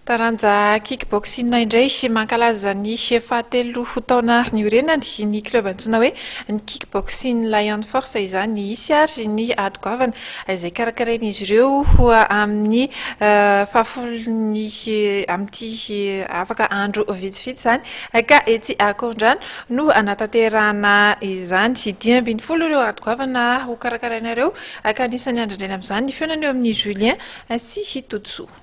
Taranja kickboxing indray, mankalaza ny fahatelo taona niorenany ny club antsoina hoe ny Kickboxing Lion Force izany. Hisy ary ny ady goavana izay karakarain'izy ireo amin'ny fahafolony amin'ity afaka andro vitsivitsy izany, ka etsy Ankorondrano no hanatanterahana izany. 15 ireo ady goavana ho karakarainareo, ka anisan'ny andrandraina amin'izany ny fihaonana eo amin'ny Julien sy Todisoa.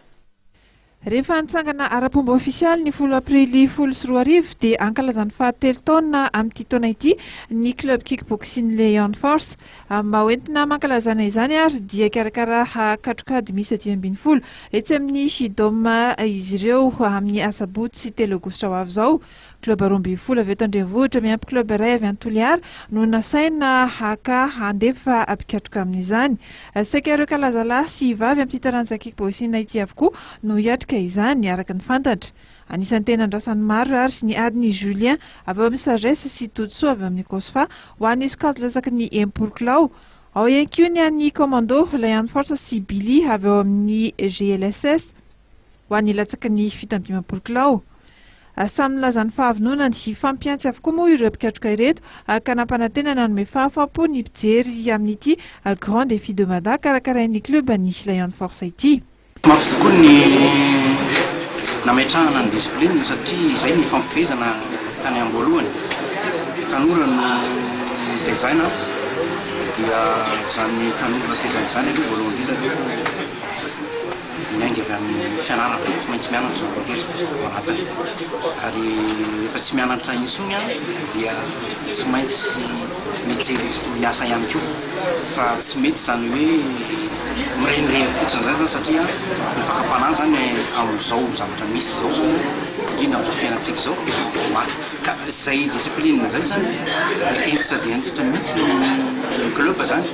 Rehefa nitsangana ara-pomba ofisialy ny 10 aprily 2010 dia ankalazan'ny fahatelo taona amin'ity taona ity ny club kickboxing Lion Force. Mba hoentina mankalazana izany ary dia karakara katrokady miisa 15 etsy amin'ny Dôme izy ireo amin'ny asabotsy 3 aogositra ho avy izao. Club 12 avy eto an-drenivohitra miampy club iray avy any Toliara no nasaina haka handefa mpikatroka amin'izany. Saika ireo kalazalahy sy vavy amin'ity taranja kickboxing ity avokoa no hiatrika izany, araka ny fantatra. Anisan'ny tena andrasan'ny maro ary ny adin'i Julien avy ao amin'ny Sagesse sy Todisoa avy ao amin'ny Cosfa ho an'ny sokajy latsaky ny 60 kilao. Ao ihany koa ny an'ny Commando, Lion Force sy Billy avy ao amin'ny GLSS. Ho an'ny latsaky ny 57 kilao. Samy nilaza ny fahavononany hifampihantsy avokoa moa ireo mpikatroka ireto ka nampanantena nanome fahafaham-po ny mpijery amin'ity Grand Défi de Mada karakarain'ny club ny Lion Force ity. Mafy tokoa ny nametrahana ny discipline satria izay ny fampifehezana tany am-boalohany. Tanora no tezaina dia izany tanora tezaina izany aloha voalohany indrindra aloha miainga avy amin'ny fianarana, tsy maintsy mianatra ny hery ao anatiny ary rehefa tsy mianatra intsony dia tsy maintsy mijery ny tontolo hiasa ihany koa fa tsy mety izany hoe mirenireny fotsiny izany zany satria ny fakam-panahy zany amin'izao zavatra misy izao zany indrindra amin'izao fiainantsika izao mafy ka izay discipline izay zany dia hentitra dia hentitra mihitsy ny club zany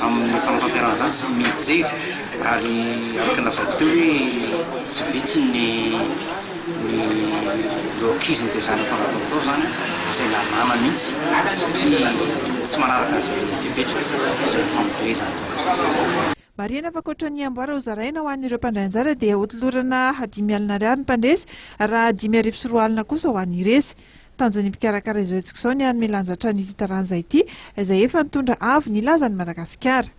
amin'ny fanatanterahana izany sy mijery. Ary araka ny lazaiko teo hoe tsy vitsy ny ny ireo ankizy nitezana tao anatiny tao izany izay lalàna mihitsy satria tsy manaraka an'izay fepetra izay nifampifehezana tao anatin'izay. Marihina fa ankoatra ny amboara hozaraina ho an'ireo mpandray anjara dia hotolorana 2000 ariary ny mpandresy raha 2200 kosa ho an'ny resy. Tanjon'ny mpikarakara izao hetsika izao ny hanome lanja hatrany ity taranja ity izay efa nitondra avo ny lazan'i Madagasikara.